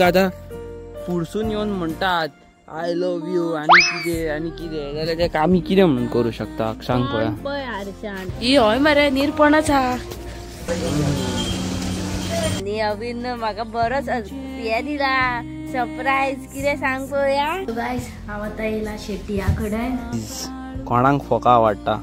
आतां फुडसून येवन म्हणटात I love you आनी कितें आनी कितें जाल्यार तेका आमी कितें म्हणून करूं शकता सांग पळया. पळय आरशान ही हय मरे निरपणच आहा. आनी अवीन म्हाका बरोच हें दिला सरप्रायज. कितें सांग पळोवया. गायज हांव आतां येयला शेट्टिया कडेन. कोणाक फोका आवडटा.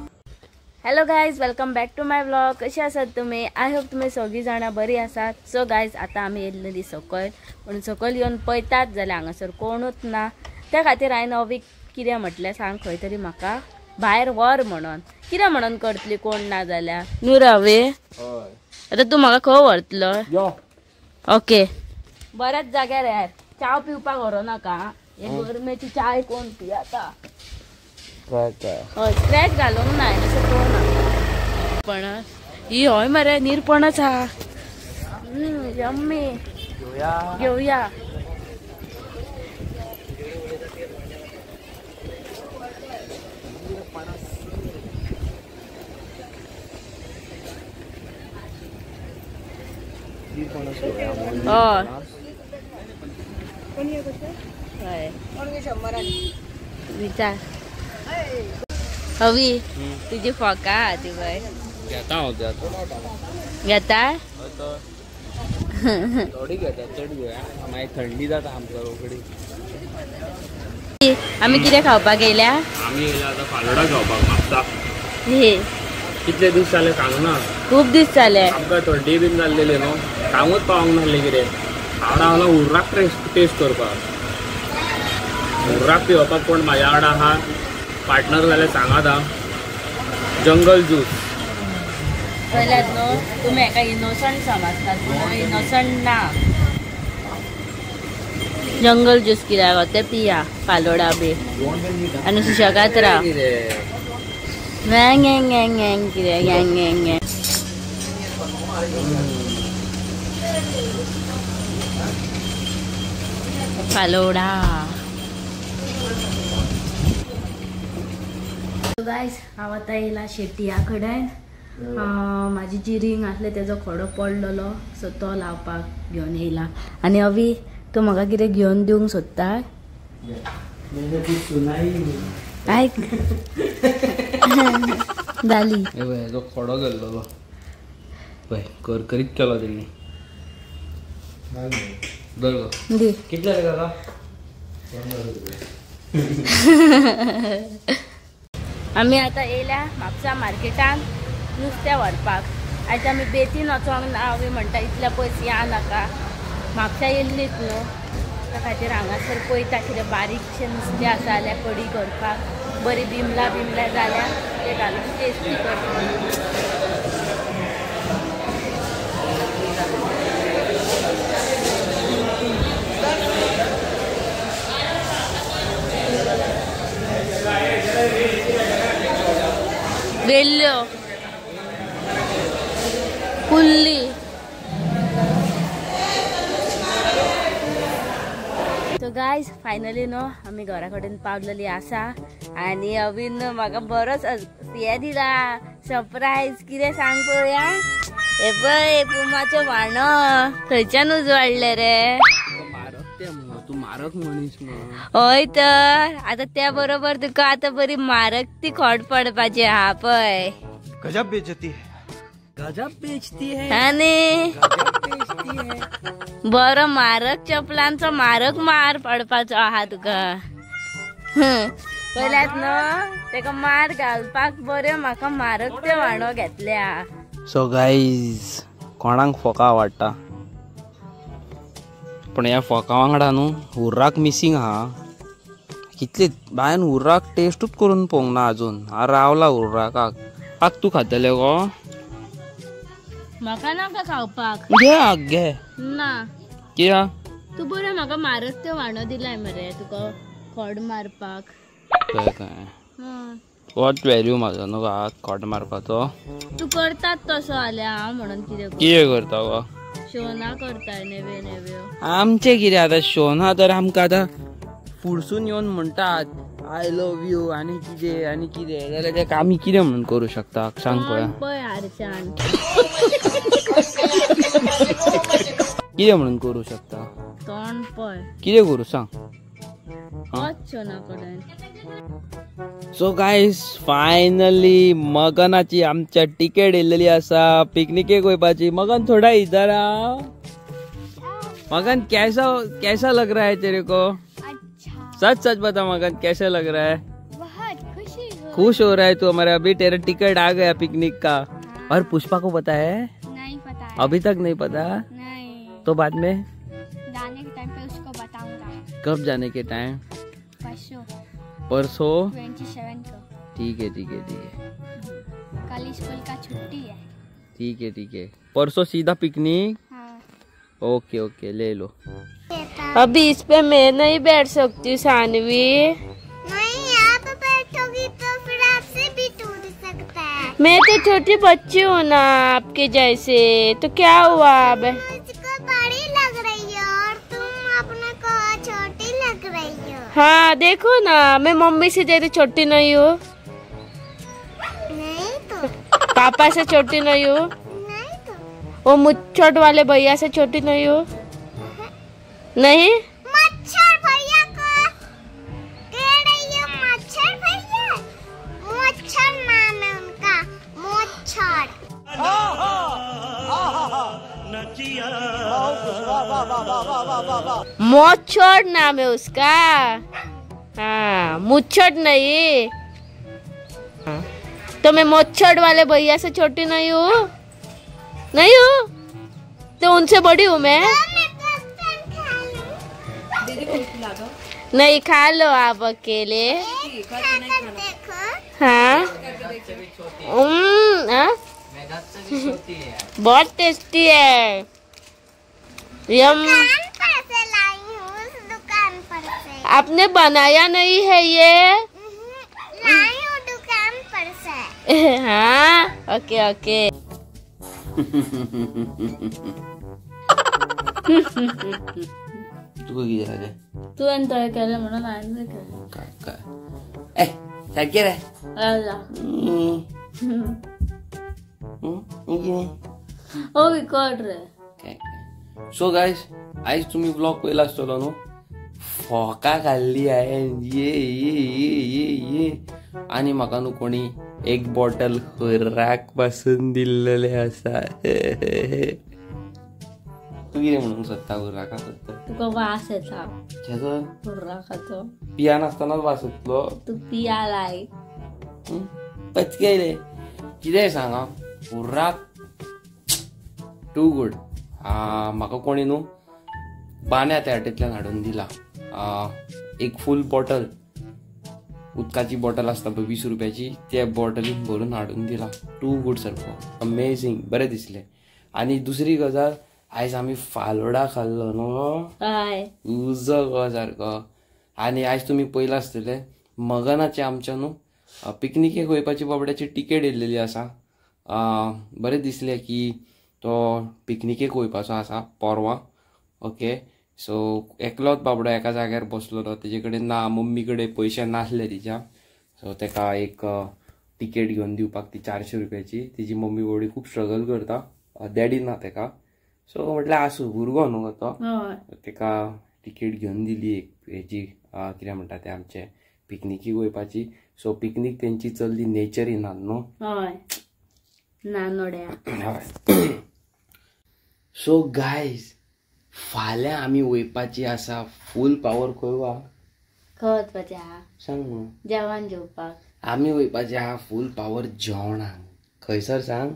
Hello guys, welcome back to my vlog. कशे आसात तुमी? I hope तुमी सगळीं जाणां बरी आसात. सो गायज आतां आमी येयल्ली सकयल, पूण सकयल येवन पळयतात जाल्यार हांगासर कोणूच ना. त्या खातीर हांवें अवीक कितें म्हटलें सांग, खंय तरी म्हाका भायर व्हर म्हणून. कितें म्हणून करतली कोण ना जाल्यार? न्हू रे आतां तूं म्हाका खंय व्हरतलो? ओके बऱ्याच जाग्यार यार च्याव पिवपाक व्हरूं नाका. हे गरमेची चाय कोण पियाता? हय स्क्रॅच घालूंक ना तशें पळोवना. पणस ही हय मरे निरपणस आहा. यम्मी घेवया. हय विचार हवी तुजी फोका आहा ती पळय. घेता हांव ते आतां. घेता? थोडी घेता, चड घेवया, मागीर थंडी जाता आमकां रोखडी. आमी कितें खावपाक येयल्या? आमी येयल्या आतां फालोडा खावपाक म्हापसा. हे कितले दीस जाले सांगना, खूब दीस जाले. आमकां थंडी बीन जाल्लेली न्हू, सांगूच पावंक नासलें कितें. हांव रावला हुर्राक टेस्ट करपाक. हुर्राक पिवपाक कोण म्हाज्या वांगडा आहा पार्टनर जाल्यार सांगात. हा जंगल ज्यूस पळयल्यात न्हू तुमी हेका इनोसंट समजतात, पूण इनोसंट ना. जंगल ज्यूस कित्याक तें पिया, फालोडा बी आनी सुशेगाद राव. गँग गँग गँग कितें गँग गँग गँग. फालोडा. गायज हांव आतां येयला शेट्टिया कडेन. म्हाजी जी रिंग आसले तेजो खोडो पडलेलो, सो तो लावपाक घेवन येयला. आनी अवी तूं म्हाका कितें घेवन दिवंक सोदता? आयक जाली हेजो खोडो गेल्लो पळय, करकरीत केलो तेणी. दी कितले रे काका? आमी आतां येयल्या म्हापसा मार्केटान नुस्तें व्हरपाक. आयज आमी बेतीन वचोंक ना. अवी म्हणटा इतल्या पयस या नाका, म्हापसा येयल्लीच न्हू. त्या खातीर हांगासर पळयता कितें बारीकशें नुस्तें आसा जाल्यार कडी करपाक बरी बिमला बिमला जाल्यार ते घालून टेस्टी करता. वेल्ल्यो कुल्ली. सो गायज फायनली न्हू आमी घरा कडेन पावलेली आसा. आनी अवीन म्हाका बरोच हें दिला सरप्रायज. कितें सांग पळोवया. हे पळय पुमाचो व्हाणो खंयच्यान उजवाडले रे? तूं मारक मनीस. हय तर आतां त्या बरोबर तुका आतां बरी मारक ती खोट पडपाची आहा पळय. गजब बेइज्जती है, गजब बेइज्जती है. आनी बरो मारक चपलांचो मारक मार पडपाचो आहा तुका. पयल्यात न्हू तेका मार घालपाक बऱ्यो म्हाका मारक त्यो व्हाणो घेतल्या. सो गायज कोणाक फोका आवडटा, पूण ह्या फोका वांगडा न्हू हुर्राक मिसींग आहा. कितले बायन हुर्राक टेस्टूच करून पळोवंक ना अजून. हांव रावला हुर्राकाक. आक तूं खातले गो? म्हाका नाका खावपाक. घे आक घे. ना कित्याक? तूं बरें म्हाका मारक त्यो व्हाणो दिलाय मरे तुका खोड मारपाक. काय काय what value म्हाजो न्हू हात खोड मारपाचो. तूं करतात तसो जाल्यार हांव म्हणून कितें कितें करता गो? शोना करताय नेवे नेव्यो. आमचें कितें आतां शोना तर आमकां आतां फुडसून येवन म्हणटात I love you आनी कितें आनी कितें जाल्यार तेका आमी कितें म्हणून करूं शकता सांग पळया. पळय आरशान कितें म्हणून करूं शकता? तोंड तोंड पळय कितें करूं सांग. सो गायस फायनली मगनाची आमच्या टिकेट येयलेली आसा पिकनिकेक वयपाची. मगन थोडा इधर आ. मगन कैसा कैसा लग रहा है तेरे को? अच्छा। सच सच बता मगन, कैसा लग रहा है? बहुत खुशी हो। खुश हो रहा है तू हमारे? अभी तेरा टिकट आ गया पिकनिक का। और पुष्पा को पता है? नहीं पता है। अभी तक नहीं पता? नहीं। तो बाद में जाने के टाइम पे उसको बताऊंगा। कब जाने के टाइम? परसों। परसों 27 को। ठीक है ठीक है ठीक है। कल स्कूल का छुट्टी है। ठीक है ठीक है, परसों सीधा पिकनिक। हाँ। ओके ओके ले लो। अभी इस पे मैं नहीं बैठ सकती सानवी। नहीं, आप बैठोगी तो फिर आपसे भी टूट सकता है। मैं तो छोटी बच्ची हूँ ना आपके जैसे, तो क्या हुआ? अब मुझको बड़ी लग रही हो और तुम अपने को छोटी लग रही हो। हाँ देखो ना, मैं मम्मी से ज्यादा छोटी नहीं हूँ। नहीं तो। पापा से छोटी नहीं हूँ। नहीं तो। वो मुच्छट वाले भैया से छोटी नहीं हूँ। नहीं। मच्छर भैया को कह रही हो? मच्छर भैया, मच्छर नाम है उनका, मच्छर। मच्छर नाम है उसका। हाँ मुच्छट नहीं। हाँ। तो मैं मच्छर वाले भैया से छोटी नहीं हूँ। नहीं हूँ तो उनसे बड़ी हूँ मैं। नहीं खा लो आप अकेले। हाँ बहुत टेस्टी है। यम। दुकान पर से लाई हूँ, उस दुकान पर से। आपने बनाया नहीं है ये? लाई हूँ दुकान पर से। हाँ ओके ओके। तुका कितें जालें? तुवें तोय केलें म्हणून हांवें केलें. काय काय ए सारकें रे. ओ विकट रे. सो गायज आयज तुमी व्लॉग पळयला आसतलो न्हू. फोकां खाल्ली हांवें ये ये ये ये ये आनी म्हाका न्हू कोणी एक बॉटल खुर्राक पासून दिल्लेलें आसा. तूं कितें म्हणूंक सोदता? हुर्राका सोदता? तुका वास येता केजो? हुर्राकाचो. पियानासतनाच वास येतलो. तूं पिया लायक. पचकेले कितेंय सांग, हुर्राक टू गुड. म्हाका कोणी न्हू बान्या त्या वाटेंतल्यान हाडून दिला. एक फूल बॉटल, उदकाची बॉटल आसता पळय 20 रुपयाची, त्या बॉटलीन भरून हाडून दिला. टू गुड सारको, अमेझींग, बरें दिसलें. आनी दुसरी गजाल, आयज आमी फालोडा खाल्लो न्हू, उजो गो सारको. आनी आयज तुमी पळयलां आसतलें मगनाचे आमच्या न्हू पिकनिकेक वयपाची बाबड्याची टिकेट येयलेली आसा. बरें दिसलें की तो पिकनिकेक वयपाचो आसा पोरवां. ओके सो एकलोच बाबडो एका जाग्यार बसलेलो, तेजे कडेन ना मम्मी कडेन पयशे नासले तिच्या. सो तेका एक टिकेट घेवन दिवपाक ती 400 रुपयाची. तिजी मम्मी बाबडी खूब स्ट्रगल करता, डॅडी ना तेका. सो म्हटल्यार आसूं, भुरगो न्हू तो, तेका टिकेट घेवन दिली एक हेजी कितें म्हणटा ते आमचे पिकनिकीक वयपाची. सो पिकनीक तेंची चल्ली नेचर इनान न्हू. नानोड्या. सो गायज फाल्यां आमी वयपाची आसा फूल पावर खंय वा? खंय वचपाचें आहा? सांग न्हू. जेवण जेवपाक आमी वयपाचें आहा फूल पावर जेवणाक. खंयसर सांग?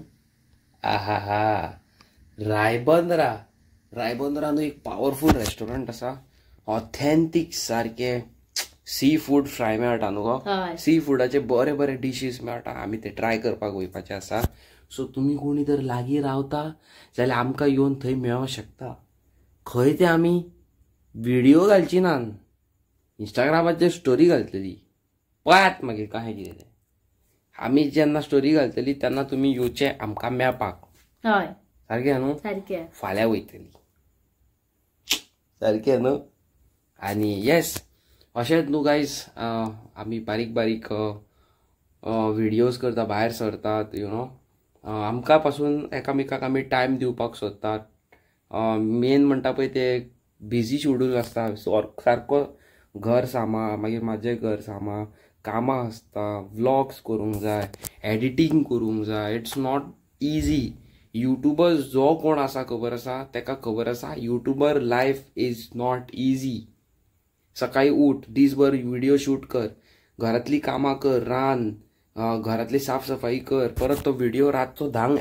आहा हा, रायबंदरा. रायबंदरा न्हू एक पावरफूल रेस्टॉरंट आसा, ऑथेंटीक सारकें सी फूड फ्राय मेळटा न्हू गो. सी फुडाचे बरे बरे डिशीज मेळटा. आमी ते ट्राय करपाक वयपाचे आसा. सो तुमी कोणी जर लागीं रावता जाल्यार आमकां येवन थंय मेळोंक शकता. खंय ते आमी व्हिडियो घालची ना, इंस्टाग्रामाचेर स्टोरी घालतली, पळयात मागीर कशें कितें तें. आमी जेन्ना स्टोरी घालतली तेन्ना तुमी येवचें आमकां मेळपाक. हय सारकें न्हू? सारकें. फाल्यां वयतली सारकें न्हू. आनी येस अशेंच न्हू गायज, आमी बारीक बारीक व्हिडियोज करता, भायर सरतात, you know. आमकां पासून एकामेकाक आमी टायम दिवपाक सोदतात. मेन म्हणटा पळय ते बिजी शेड्यूल आसता, सारको घर सामा, मागीर म्हाजें घर सामा, कामां आसता, व्लॉग्स करूंक जाय, एडिटींग करूंक जाय. It's not easy. YouTuber जो कोण आसा खबर आसा तेका खबर आसा YouTuber life is not easy. सकाळी उठ, दीसभर व्हिडिओ शूट कर, घरातली कामां कर, रान, घरातली साफसफाई कर, परत तो व्हिडिओ रातचो 10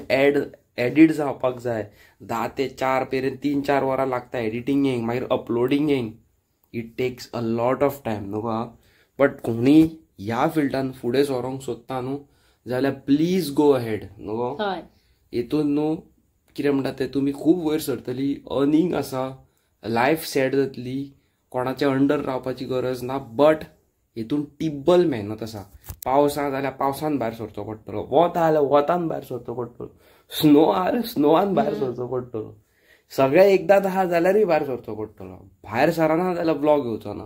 एडिट जावपाक जाय. 10 ते 4 पर्यंत 3-4 वरां लागता एडिटिंगेक, मागीर अपलोडिंगेक. It takes a lot of time न्हू गो. बट कोणी ह्या फिल्डान फुडें सरोंक सोदता न्हू जाल्यार प्लीज गो अहेड न्हू गो. हितून न्हू कितें म्हणटा तें तुमी खूब वयर सरतली, अर्निंग आसा, लायफ सेट जातली, कोणाच्या अंडर रावपाची गरज ना. बट हितून टिब्बल मेहनत आसा. पावस आसा जाल्यार पावसान भायर सरचो पडटलो, वत आसा जाल्यार वतान भायर सरचो पडटलो, स्नो आसा जाल्यार स्नोआन भायर सरचो पडटलो, सगळें एकदांच आसा जाल्यारूय भायर सरचो पडटलो. भायर सरना जाल्यार ब्लॉग येवचो ना.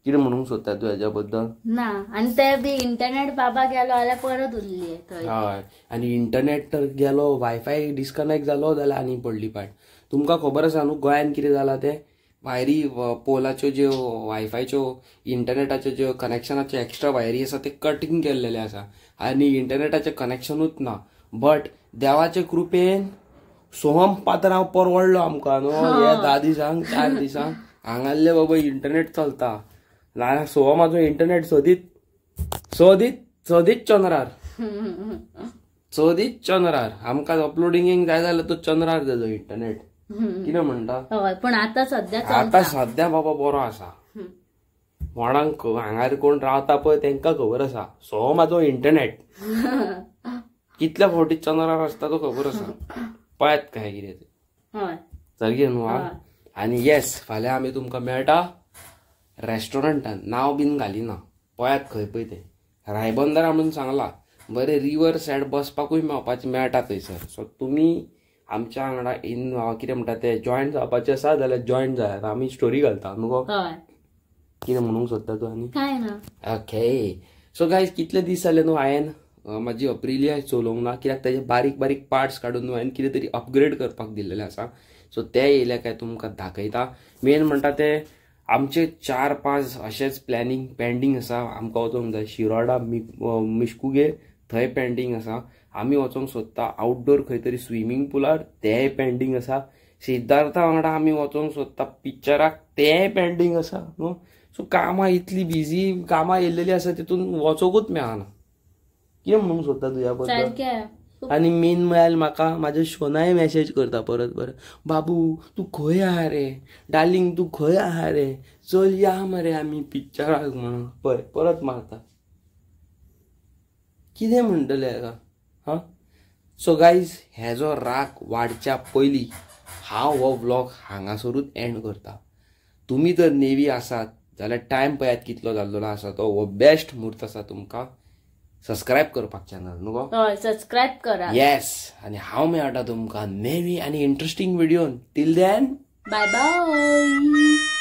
कितें म्हणूंक सोदता तूं हेज्या बद्दल? ना, आनी ते बी इंटरनेट बाबा गेलो जाल्यार परत उरली थंय. हय, आनी इंटरनेट तर गेलो, वायफाय डिस्कनेक्ट जालो जाल्यार आनी पडली पाट. तुमकां खबर आसा न्हू गोंयान कितें जालां तें, वायरी पोलाच्यो ज्यो वायफायच्यो इंटरनेटाच्यो ज्यो कनेक्शनाच्यो एक्स्ट्रा वायरी आसा ते कटींग केल्लेले आसा आनी इंटरनेटाचें कनेक्शनूच ना. बट देवाचे कृपेन सोहम पात्रांव परवडलो आमकां न्हू. हे 10 दिसांक 4 दिसांक हांगासरले बाबा इंटरनेट चलता. नाल्यार सोहमाचो इंटरनेट सोदीत सोदीत सोदीत चंद्रार, सोदीत चंद्रार. आमकां अपलोडिंगेक जाय जाल्यार तो चंद्रार तेजो इंटरनेट. कितें म्हणटा? पण आता सध्या आता सध्या बाबा बरो आसा. कोणाक हांगार कोण रावता पळय तेंकां खबर आसा सोहमाचो इंटरनेट कितल्या फावटी चंद्रार आसता तो खबर आसा. पळयात काय कितें तें सारकें न्हू. आनी येस, फाल्यां आमी तुमकां मेळटा रेस्टॉरंटान. नांव बीन घालिना, पळयात खंय पळय तें, रायबंदरा म्हणून सांगला. बरें रिवर सायड बसपाकूय मेळपाचें मेळटा थंयसर. सो तुमी आमच्या वांगडा इन कितें म्हणटा तें जॉयन जावपाचें आसा जाल्यार जॉयन जायात. आमी स्टोरी घालता न्हू गो. कितें म्हणूंक सोदता तूं आनी? काय ना. ओके, सो गायज कितले दीस जाले न्हू हांवें म्हाजी अप्रिलिया चलोवंक ना, कित्याक तेजे बारीक बारीक पार्ट्स काडून न्हू हांवें कितें तरी अपग्रेड करपाक दिल्लेलें आसा. सो ते येयले काय तुमकां दाखयता. मेन म्हणटा तें आमचे 4-5 अशेंच प्लॅनिंग पेंडींग आसा. आमकां वचोंक जाय शिरोडा मिशकुगे, थंय पेंडींग आसा. आमी वचोंक सोदता आउटडोर खंय तरी स्विमींग पुलार, तेंय पेंडींग आसा. सिद्धार्था वांगडा आमी वचोंक सोदता पिक्चराक, तेंय पेंडींग आसा न्हू. सो कामां इतली बिजी, कामां येयलेली आसा तितून वचोंकूच मेळना. कितें म्हणूंक सोदता तुज्या बद्दल? आनी मेन म्हळ्यार म्हाका म्हाज्या शोनाय मॅसेज करता परत परत, बाबू तूं खंय आहा रे, डार्लिंग तूं खंय आहा रे, चल या मरे आमी पिक्चराक म्हणून. पळय परत मारता. कितें म्हणटलें हाका? हां, सो गायज हेजो राग वाडच्या पयलीं हांव हो व्लॉग हांगासरूच एंड करता. तुमी जर नेवी आसात जाल्यार टायम पळयात कितलो जाल्लो आसा तो. हो बेस्ट म्हूर्त आसा तुमकां सबस्क्रायब करपाक चॅनल न्हू गो. हय, सबस्क्रायब करा. येस, आनी हांव मेळटा तुमकां नेवी आनी interesting व्हिडियोन. Till then bye bye.